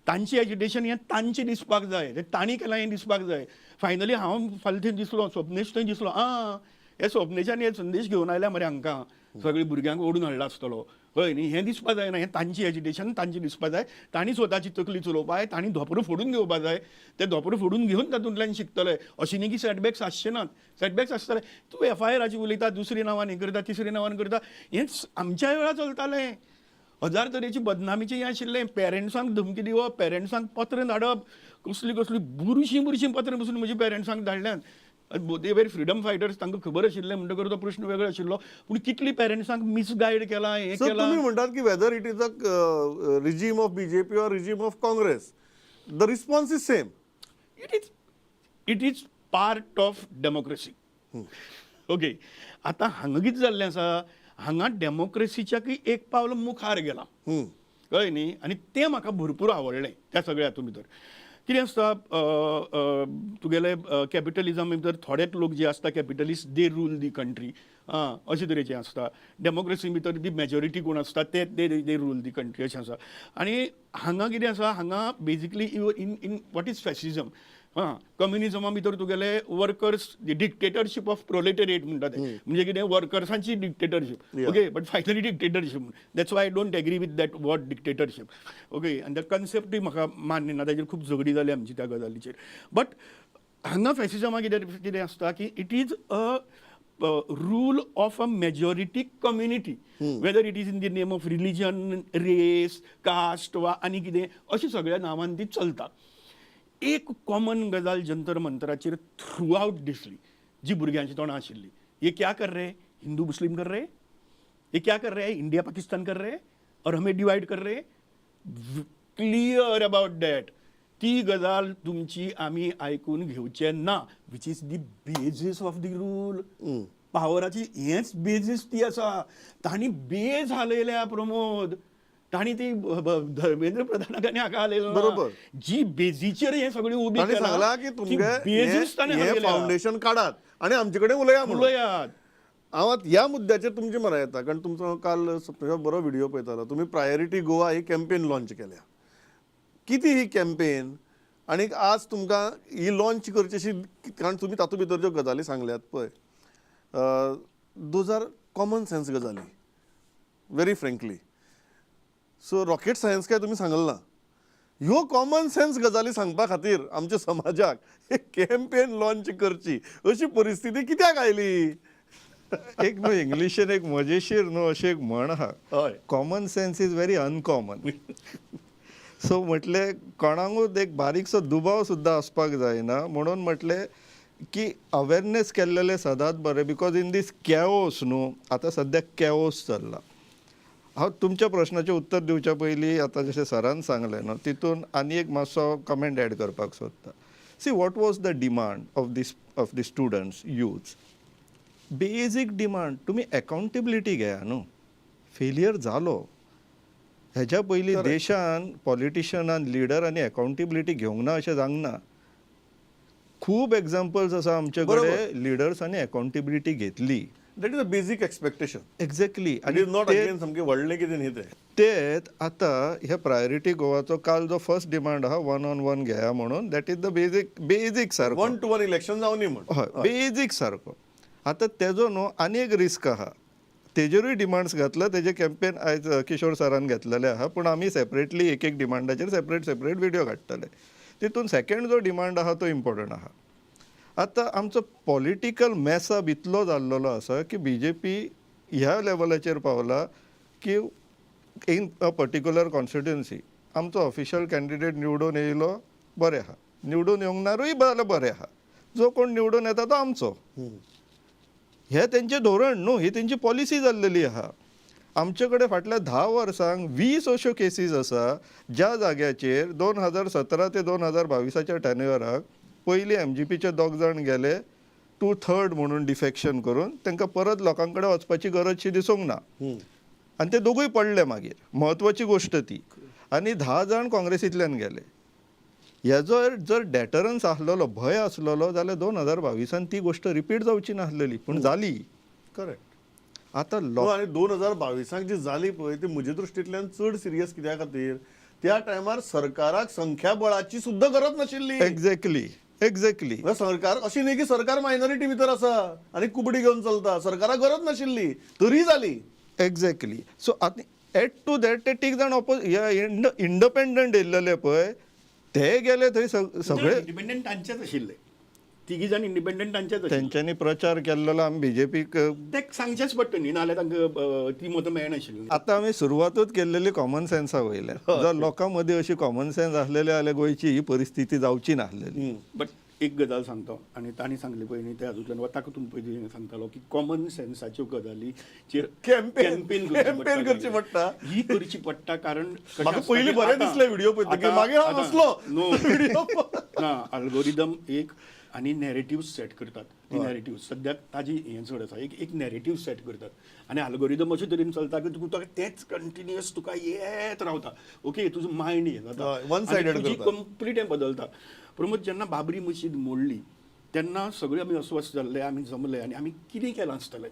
तांची एजिटेशन, हें तांचें दिसपाक जाय, तें तांणी केलां हें दिसपाक जाय. फायनली हांव फाल्यां थंय दिसलो, स्वप्नेश थंय दिसलो. आं, हे स्वप्नेशान हे संदेश घेवन आयल्या मरे, हांकां सगळीं भुरग्यांक ओडून हाडला आसतलो. हय न्ही? हें दिसपा जायना. हें तांची एजिटेशन तांची दिसपा जाय. तांणी स्वताची तकली चलोवपा जाय, तांणी धोंपरां फोडून घेवपा जाय. ते धोंपरां फोडून घेवन तातूंतल्यान शिकतले. अशें न्ही की सेटबॅक्स आसचे नात. सेटबॅक्स आसतले. तूं एफआयआराची उलयता, दुसरी नांवान हें करता, तिसरी नांवान करता. हेंच आमच्याय वेळार चलतालें. हजार तरेची बदनामीचें हें आशिल्लें. पेरंट्सांक धमकी दिवप, पेरंट्सांक पत्रां धाडप, कसलीं कसलीं बुरशीं बुरशीं पत्रां पसून म्हज्या पेरंट्सांक धाडल्यांत. They were freedom fighters, तांकां खबर आशिल्लें म्हणटकर तो प्रश्न वेगळो आशिल्लो. पूण कितली पेरंट्सांक मिसगायड केलां, हें सो केलां. तुम्ही म्हणटात की whether it is a regime of BJP or regime of Congress, the response is same. It is part of democracy, okay. आतां हांगा कितें जाल्लें आसा, हांगा डेमोक्रेसीच्याकय एक पावल मुखार गेलां. कळ्ळें न्ही? आनी तें म्हाका भरपूर आवडलें त्या सगळ्या हातूंत भितर. कितें आसता, तुगेले कॅपिटलिजम भितर थोडेच लोक जे आसता capitalist, they rule the country, आं, अशे तरेचें आसता. डेमोक्रेसी भितर दी मेजॉरिटी कोण आसता ते they rule the country अशें आसा. आनी हांगा कितें आसा, हांगा basically you in what is fascism, आं, कम्युनिजमा भितर तुगेले workers, dictatorship of proletariat म्हणटा ते, म्हणजे कितें, वर्कर्सांची dictatorship. Okay, but finally dictatorship, that's why I don't agree with that word dictatorship, okay. आनी the कन्सेप्टूय म्हाका मान्य ना, ताजेर खूब झगडी जाली आमची त्या गजालीचेर. बट हांगा फॅसिजमा कितें कितें आसता की it is a rule of a majority community, whether it is in the name of religion, race, caste वा आनी कितें, अशें सगळ्या नांवान ती चलता. एक कॉमन गजाल जंतर मंतराचेर थ्रू आउट दिसली, जी भुरग्यांची तोंडां आशिल्ली, ये क्या कर रहे, हिंदू मुस्लिम कर रहे, ये क्या कर रहे हैं, इंडिया पाकिस्तान कर रहे हैं और हमें डिवाइड कर रहे हैं. क्लियर अबाउट that, ती गजाल तुमची आमी आयकून घेवचे ना, which is the basis of the rule. पावराची हेच बेजीस ती आसा. तांणी बेज हालयल्या प्रमोद, तांणी ती धर्मेंद्र प्रधानाक आनी हाका हालयलो ना. जी बेजीचेर हें सगळें उबी तांणी केलां, सांगला की ती तुमगे बेजीस ताणें हें हालयल्या. फावंडेशन काडात आनी आमचे कडेन उलया म्हणून. उलयात. हांव आतां ह्या मुद्द्याचेर तुमचें मना येता, कारण तुमचो हांव काल सप्तकाक बरो व्हिडियो पळयतालो. तुमी प्रायोरिटी गोवा ही कॅम्पेन लॉन्च केल्या. कितें ही कॅम्पेन आनी आज तुमकां ही लॉन्च करची अशी, कारण तुमी तातूंत भितर ज्यो गजाली सांगल्यात पळय, those are common sense गजाली, very frankly. So rocket science काय तुमी सांगल ना. ह्यो कॉमन सेन्स गजाली सांगपा खातीर आमच्या समाजाक एक कॅम्पेन लॉन्च करची अशी परिस्थिती कित्याक आयली? एक न्हू इंग्लिशीन एक मजेशीर न्हू अशी एक म्हण आहा, Common sense is very uncommon. So म्हटलें कोणाकूच एक बारीकसो दुबाव सुद्दां आसपाक जायना, म्हणून म्हटलें की अवेरनेस केल्लेलें सदांच बरें, because in these chaos न्हू, आतां सद्याक कॅओस चल्ला. हांव तुमच्या प्रश्नाचें उत्तर दिवच्या पयलीं आतां जशें सरान सांगलें न्हू, तितून आनी एक मातसो कमेंट एड करपाक सोदता. See, what was the demand of the students, youths? Basic demand, तुमी एकाउंटेबिलिटी घेया न्हू. फेलियर जालो हेज्या पयलीं देशान पॉलिटिशनान, लिडरांनी एकाउंटेबिलिटी घेवंक ना अशें जावंक ना. खूब एग्जाम्पल्स आसा आमचे कडेन, लिडर्सांनी एकाउंटेबिलिटी घेतली. That is a basic expectation. Exactly. It is not again सामकें व्हडलें कितें न्ही तें. तेच आतां ह्या प्रायोरिटी गोवाचो काल जो फर्स्ट डिमांड आहा, वन ऑन वन घेया म्हणून, that is the basic basic सारको. वन टू वन इलेक्शन जावनी म्हण. हय, बेजीक सारको. आतां तेजो न्हू आनी एक रिस्क आहा, तेजेरूय डिमांड्स घातला. तेजे कॅम्पेन आयज किशोर सरान घेतलेले आहा, पूण आमी सेपरेटली एक एक डिमांडाचेर सेपरेट सेपरेट व्हिडियो काडटले. तितून सेकंड जो डिमांड आहा तो इम्पॉर्टंट आहा. आतां आमचो पॉलिटिकल मेसअप इतलो जाल्लेलो आसा की बीजेपी ह्या लेवलाचेर पावला की इन अ पर्टिक्युलर कॉन्स्टिट्युएन्सी आमचो ऑफिशियल कॅन्डिडेट निवडून येयलो बरें आहा, निवडून येवंक नारूय जाल्यार बरें आहा, जो कोण निवडून येता तो आमचो. हें तेंचें धोरण न्हू, ही तेंची पॉलिसी जाल्लेली आहा. आमचे कडेन फाटल्या 10 वर्सांक 20 अश्यो केसीस आसा ज्या जाग्याचेर 2017 ते 2022च्या टेन्युअराक पयलीं एमजीपीचे दोग जाण गेले टू थर्ड म्हणून डिफेक्शन करून, तांकां परत लोकां कडेन वचपाची गरजशी दिसूंक ना आनी ते दोगूय पडले मागीर, म्हत्वाची गोश्ट ती. आनी 10 जाण काँग्रेसींतल्यान गेले. हेजो जर डेटरन्स आसलेलो, भंय आसलेलो जाल्यार 2022 ती गोश्ट रिपीट जावची नासलेली, पूण जाली. आतां लोक आनी 2022 जी जाली पळय, ती म्हज्या दृश्टींतल्यान चड सिरियस. कित्या खातीर? त्या टायमार सरकाराक संख्याबळाची सुद्दां गरज नाशिल्ली. एक्झॅक्टली एक्झॅक्टली म्हणजे सरकार अशी न्ही की सरकार मायनॉरिटी भितर आसा आनी कुबडी घेवन चलता. सरकाराक गरज नाशिल्ली तरी जाली. एक्झॅक्टली. सो आतां एड टू that, ते तीग जाण इंडपेंडंट येयल्लेले पळय, ते गेले थंय सगळे. इंडिपेंडंट तांचेच आशिल्ले, तिगी जाण इंडिपेंडंट तांचेच आशिल्ले. तेंच्यांनी प्रचार केल्लो आमी बीजेपीक. ते सांगचेच पडटा न्ही, नाजाल्यार तांकां ती मतां मेळनाशिल्ली. आतां आमी सुरवातूच केल्लेली कॉमन सेन्सा वयल्यान. जर लोकां मदीं अशी कॉमन सेन्स आसलेली जाल्यार गोंयची ही परिस्थिती जावची नासलेली. बट एक गजाल सांगता, आनी तांणी सांगली पळय न्ही, त्या हातूंतल्यान वा ताका तुमी पयलीं सांगतालो की कॉमन सेन्साच्यो गजालीचेर Campaign, campaign campaign करची पडटा. ही करची पडटा, कारण कशें म्हाका आसता पयलीं की बरें दिसलें व्हिडिओ पळयतकीर, मागीर हांव हसलो. नो व्हिडिओ ना, अल्गोरिदम एक आनी नॅरेटिव्ह सेट करतात. ती नॅरेटिव्ह सद्याक ताजी हें चड आसा, एक एक नॅरेटिव्ह सेट करतात आनी अल्गोरिदम अशे तरेन चलता की तुका तेंच कंटिन्युअस तुका येत रावता. ओके, तुजो मायंड हें जाता. हय, one sided आनी तुजी करता. कंप्लीट हें बदलता. प्रमोद, जेन्ना बाबरी मशीद मोडली तेन्ना सगळे आमी अस्वस्थ जाल्ले, आमी जमले आनी आमी कितें केलां आसतलें.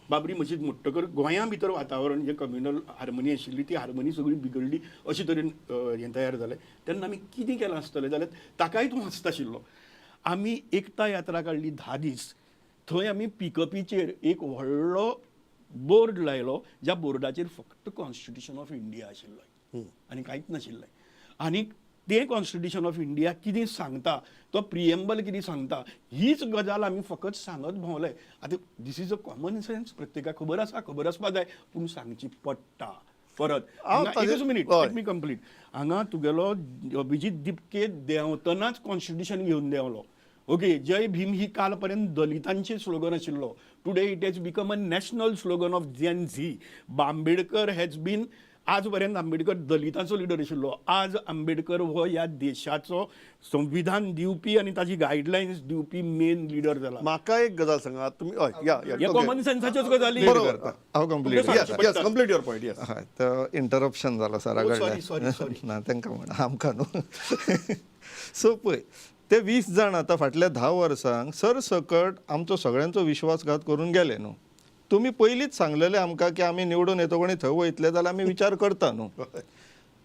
बाबरी मशीद मोडटकर गोंया भितर वातावरण जें कम्युनल हार्मनी आशिल्ली ती हार्मनी सगळी बिगडली अशे तरेन हें तयार जालें. तेन्ना आमी कितें केलां आसतलें जाल्यार ताकाय तूं हांसताशिल्लो. आमी एकता यात्रा काडली 10 दीस. थंय आमी पिकअपीचेर एक व्हडलो बोर्ड लायलो, ज्या बोर्डाचेर फक्त कॉन्स्टिट्युशन ऑफ इंडिया आशिल्लो आनी कांयच नाशिल्लें. आनी तें कॉन्स्टिट्युशन ऑफ इंडिया कितें सांगता, तो प्रिएम्बल कितें सांगता, हीच गजाल आमी फकत सांगत भोंवले. आतां this is a common sense, प्रत्येकाक खबर आसा, खबर आसपा जाय, पूण सांगची पडटा परत. हांव हांगा ताजेर एकच मिनीट. हय. Let me complete. हांगा तुगेलो अभिजीत दिपके देंवतनाच कॉन्स्टिट्युशन घेवन देंवलो. ओके, जय भीम ही काल पर्यंत दलितांचे स्लोगन आशिल्लो. Today it has become a national slogan of Gen Z. Ambedkar has been, आजपर्यंत आंबेडकर दलितांचो लिडर आशिल्लो, आज आंबेडकर हो ह्या देशाचो संविधान दिवपी आनी ताजी गायडलायन्स दिवपी मेन लिडर जाला. म्हाका एक गजाल सांगा तुमी. हय, या या. हे कॉमन सेन्साच्योच गजाली. बरोबर. करता हांव complete. Yes yes, complete your point, yes. हय, तो इंटरप्शन जाला सरा Oh, sorry, कडल्यान. sorry, sorry. ना, तांकां म्हण, आमकां न्हू. सो पळय, ते 20 जाण आतां फाटल्या 10 वर्सांक सरसकट आमचो सगळ्यांचो विश्वासघात करून गेले न्हू. तुमी पयलींच सांगलेले आमकां की आमी निवडून येतो कोणी थंय वयतले जाल्यार आमी विचार करता न्हू.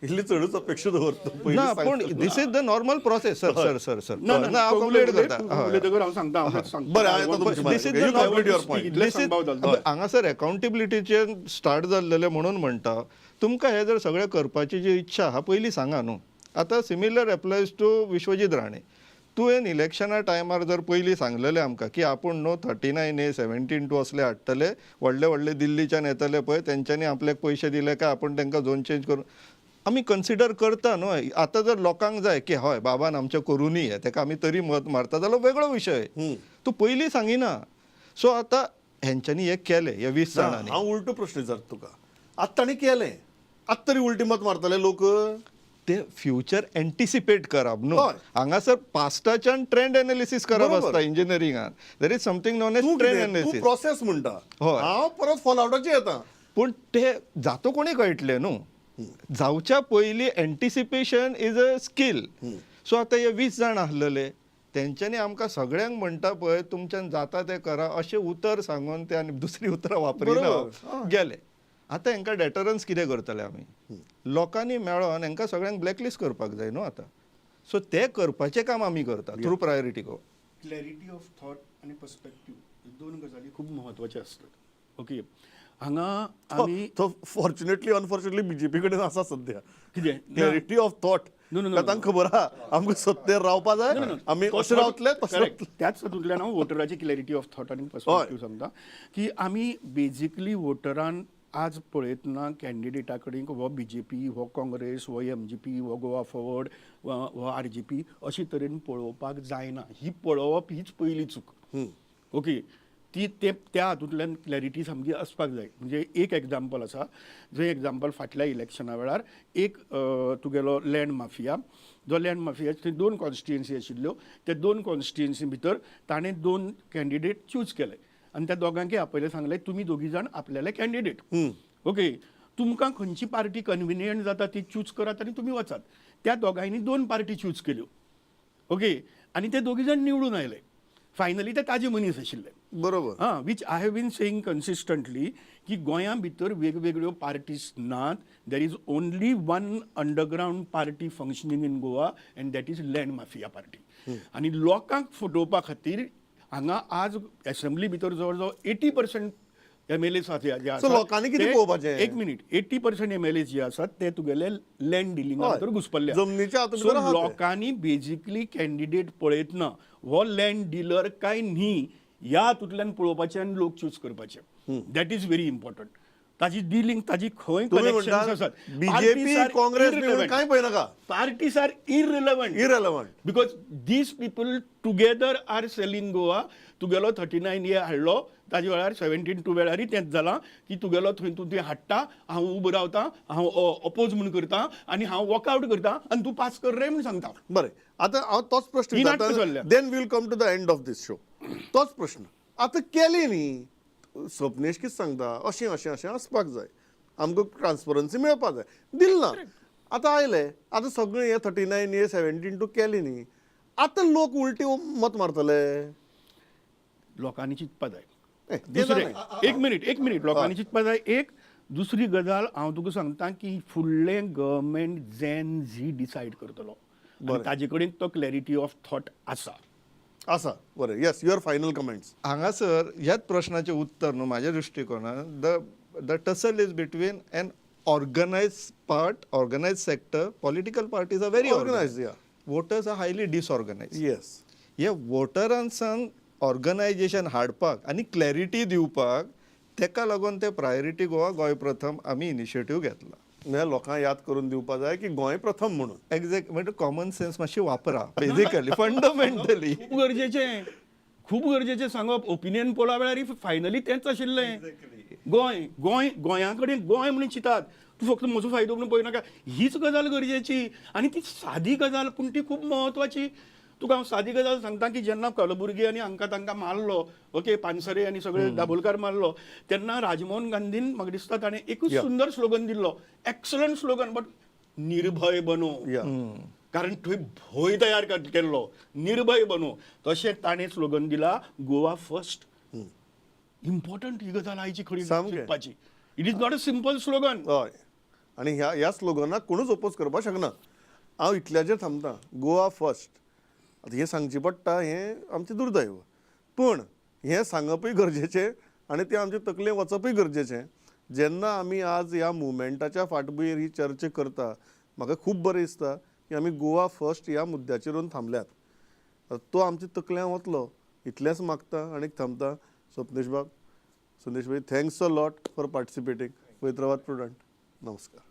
इल्ली चडूच अपेक्षा दवरतो. ना, पूण this is the normal process, sir, sir, sir, sir. ना, ना, ना, हांव कंप्लीट करता. हय. उलयतकर हांव सांगता, हांव सांगता. बरें, आतां तुमची This is बारी. the You complete your point. इतलें This is- सांगपाक जाता. हांगासर अकाउंटेबिलिटीचेर स्टार्ट जाल्लेलें म्हणून म्हणटा, तुमकां हें जर सगळें करपाची जी इच्छा आहा पयलीं सांगा न्हू. आतां similar applies to Vishwajit Rane. तुवें इलेक्शना टायमार जर पयलीं सांगलेलें आमकां की आपूण न्हू 39 A 17(2) असले हाडटले, व्हडले व्हडले दिल्लीच्यान येतले पळय, तेंच्यांनी आपल्याक पयशे दिले काय आपूण तांकां झोन चेंज करून आमी कन्सिडर करता न्हू. आतां जर लोकांक जाय की हय बाबान आमचें करुनूय हें, ताका आमी तरी मत मारता जाल्यार वेगळो विशय. तूं पयलीं सांगिना. सो आतां हेंच्यांनी हें केलें ह्या 20 जाणांनी. हांव उलटो प्रश्न विचारता तुका. आतां तांणी केलें, आतां तरी उलटी मत मारतले लोक? ते फ्युचर एंटिसिपेट करप न्हू. हय. हांगासर पास्टाच्यान ट्रेंड एनालिसीस करप बरोबर. आसता इंजिनियरिंगान. There is something known as तूं ट्रेंड कितें, तूं एनालिसीस. प्रोसेस म्हणटा. हय. हांव परत फॉलआउटाचेर येता. पूण ते जातो कोणी कळटलें न्हू. जावच्या पयलीं anticipation is a skill. So आतां हे 20 जाण आसलेले तेंच्यांनी आमकां सगळ्यांक म्हणटा पळय, तुमच्यान जाता तें करा अशें उतर सांगून ते आनी दुसरीं उतरां वापरिना बरोबर. गेले. आतां हेंकां डेटरन्स कितें करतले आमी? लोकांनी मेळोन हेंकां सगळ्यांक ब्लॅकलिस्ट करपाक जाय न्हू आतां. सो तें करपाचें काम आमी करता through priority Goa. Clarity of thought आनी पर्सपेक्टीव, दोन गजाली खूब म्हत्वाच्यो आसतात. ओके, हांगा आमी तो फॉर्च्युनेटली अनफॉर्च्युनेटली बीजेपी कडेन आसा सध्या कितें? Clarity of thought. No, no, no, तांकां खबर आहा आमकां सत्तेर रावपा जाय, आमी अशें रावतले तशें करेक्ट. रावतले. त्याच हातूंतल्यान हांव वोटराची क्लॅरिटी ऑफ थॉट आनी पर्सपेक्टीव सांगता की आमी बेजिकली वोटरान आज पळयतना कॅन्डिडेटा कडेन हो बीजेपी, हो काँग्रेस, हो एमजीपी, हो गोवा फॉरवर्ड, हो आरजीपी अशे तरेन पळोवपाक जायना. ही पळोवप हीच पयली चूक. ओके, ती ते त्या हातूंतल्यान क्लॅरिटी सामकी आसपाक जाय. म्हणजे एक एग्जाम्पल आसा, जंय एग्जाम्पल फाटल्या इलेक्शना वेळार एक तुगेलो लँड माफिया, जो लँड माफिया, थंय दोन कॉन्स्टिट्युएन्सी आशिल्ल्यो. त्या दोन कॉन्स्टिट्युएन्सी भितर ताणें दोन कॅन्डिडेट चूज केले आनी त्या दोगांकय आपयलें, सांगलें तुमी दोगी जाण आपल्याले कॅन्डिडेट. ओके, तुमकां खंयची पार्टी कन्विनियंट जाता ती चूज करात आनी तुमी वचात. त्या दोगांयनी दोन पार्टी चूज केल्यो. ओके, आनी ते दोगी जाण निवडून आयले. फायनली ते ताजे मनीस आशिल्ले. हां, which I have been saying consistently की गोंया भितर वेगवेगळ्यो पार्टीज नात. There is only one underground party functioning in Goa and that is land mafia party. आनी लोकांक फटोवपा खातीर हांगा आज एसेंब्ली भितर जवळ जवळ 80% एमएलए जे आसात So लोकांनी कितें पळोवपाचें? एक मिनीट, 80% एमएलए जे आसात ते तुगेले लँड डिलिंगा हय. भितर घुसपल्ले. जमनीच्या हातूंत सो भितर आहा ते. लोकांनी बेजिकली कॅन्डिडेट पळयतना हो लँड डिलर काय न्ही ह्या हातूंतल्यान पळोवपाचें आनी लोक चूज करपाचे. That is very important. ताजी डिलींग, ताजी खंय तुम्ही कनेक्शन म्हणता आसात. बीजेपी काँग्रेस बिंग्रेस काय पळयनाका, Parties are irrelevant. Irrelevant. Because these people together are selling Goa. तुगेलो 39A हाडलो, ताजे वेळार 17(2) वेळारय तेंच जालां की तुगेलो थंय तूं थंय हाडटा, हांव उबो रावता, हांव ओपोज म्हूण करता आनी हांव वॉकआवट करता आनी तूं पास कर रे म्हूण सांगता. बरें, आतां हांव तोच प्रश्न ही नाटकां चल्ल्या. Then we'll come to the end of this show. तोच प्रश्न आतां केली न्ही, स्वप्नेश कितें सांगता, अशें अशें अशें आसपाक जाय, आमकां ट्रान्सपरन्सी मेळपाक जाय, दिल ना. आतां आयले, आतां सगळें हे 39A 17(2) केली न्ही, आतां लोक उलटी मत मारतले. लोकांनी चिंतपा जाय. तें दुसरें जालें. एक मिनीट, एक मिनीट, लोकांनी चिंतपा जाय. एक दुसरी गजाल हांव तुका सांगता की फुडलें गव्हर्मेंट जेन झी डिसायड करतलो आनी ताजे कडेन तो क्लॅरिटी ऑफ थॉट आसा. आसा, बरें, yes, your final comments. हांगासर ह्याच प्रश्नाचें उत्तर न्हू म्हाज्या दृश्टिकोनान the tussle is between an organized part, organized sector. Political parties are very organized, yeah. Voters are highly disorganized. Yes. हे वोटरांसान ऑर्गनायजेशन हाडपाक आनी क्लॅरिटी दिवपाक तेका लागून ते प्रायोरिटी गोवा, गोंय प्रथम आमी इनिशिएटीव घेतला. म्हळ्यार लोकांक याद करून दिवपा जाय की गोंय प्रथम म्हणून. एग्जॅक्ट, म्हणजे कॉमन सेन्स मातशी वापरा बेजिकली, फंडामेंटली. खूब गरजेचें, खूब गरजेचें सांगप. ओपिनियन पोला वेळार फायनली तेंच आशिल्लें, गोंय गोंय गोंया कडेन गोंय म्हणून चिंतात, तूं फक्त म्हजो फायदो म्हणून पळयनाका. हीच गजाल गरजेची आनी ती सादी गजाल पूण ती खूब म्हत्वाची. तुका हांव सादी गजाल सांगता की जेन्ना कलबुर्गी आनी हांकां तांकां मारलो, ओके, पानसरे आनी सगळे दाबोलकार मारलो, तेन्ना राजमोहन गांधीन म्हाका दिसता ताणें एकूच सुंदर स्लोगन दिल्लो, एक्सलंट स्लोगन, बट निर्भय बनो. कारण थंय भंय तयार केल्लो, निर्भय बनो. तशें ताणें स्लोगन दिला गोवा फर्स्ट. इम्पॉर्टंट ही गजाल आयची खरी सामकें. चिंतपाची. It is not a simple slogan. हय, आनी ह्या ह्या स्लोगनाक कोणूच ओपोज करपाक शकना. हांव इतल्याचेर थांबता, गोवा फर्स्ट. आतां हें सांगचें पडटा हें आमचें दुर्दैव, पूण हें सांगपूय गरजेचें आनी तें आमचे तकलेन वचपूय गरजेचें. जेन्ना आमी आज ह्या मुवमेंटाच्या फाटभुंयेर ही चर्चा करता, म्हाका खूब बरें दिसता की आमी गोवा फर्स्ट ह्या मुद्द्याचेर येवन थांबल्यात. तो आमच्या तकल्यान वतलो इतलेंच मागता आनी थांबता. स्वप्नेश बाब, संदेश भाई, thanks a lot for participating. पवित्रवाद prudent, नमस्कार.